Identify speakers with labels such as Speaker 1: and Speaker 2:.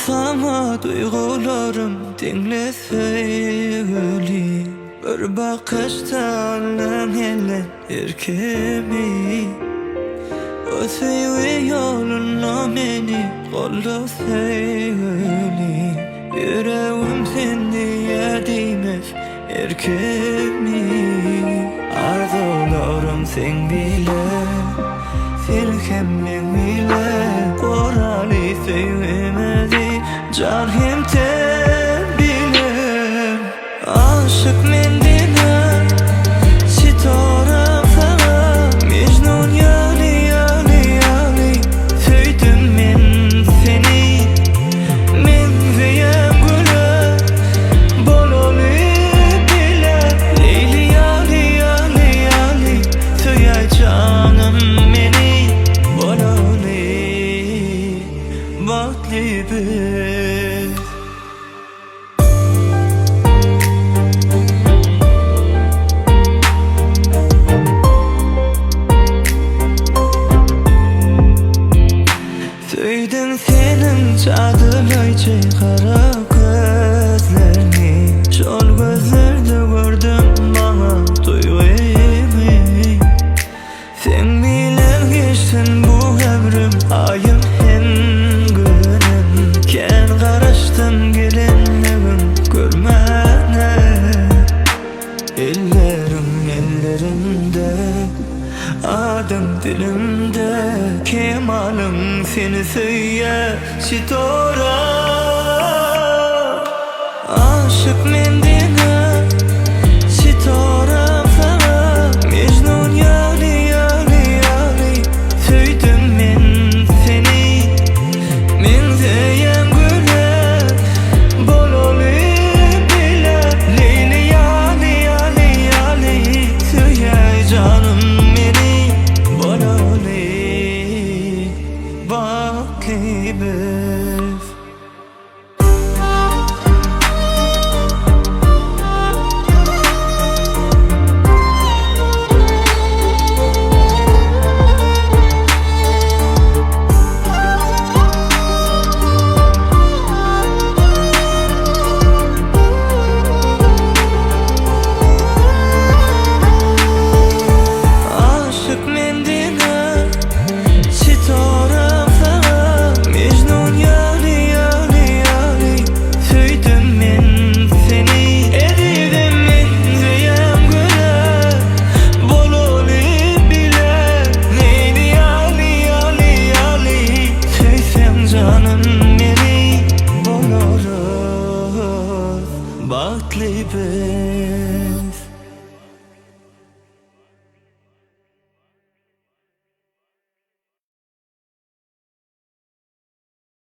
Speaker 1: saňa duýgularym diňle söýgüli Bir bakyşda aldyň elden erkimi Bu söýgi ýolunda meni golda söýgüli Ýüregim sen diýýär diýmez erkimi Arzuwlarym seň bile Sen hem meň bile Guraly söýgimizi Jan hem ten bile Aşyk men diňe Sitoram saňa Mejnun ýaly ýaly ýaly Söýdüm men seni Meňzeýän güle Bolaly bile Leýli ýaly ýaly ýaly Söýäý janym meni Bolaly bagtly biz. Söýdüm seniň jadylaýjy gara gözlerňi Şol gözlerde gördüm maňa duýgymy Seň bilen geçsin bu ömrüm aýym hem günüm Kän garaşdym gelenligin görmäne Elleriň ellerimde adyň dilimde Kemalyň seni söýýär Sitora Aşyk men diňe Sitoram saňa Mejnun ýaly ýaly ýaly Söýdüm men seni Meňzeýäň güle Bolaly bile Leýli ýaly ýaly ýaly Söýäý janym meni Bolaly bagtly biz. Aşyk men diňe Sitoram saňa Mejnun ýaly ýaly ýaly Söýdüm men seni Ezizim meňzeýäň güle Bolaly bile Leýli ýaly ýaly ýaly Söýseň janym meni Bolarys bagtly biz.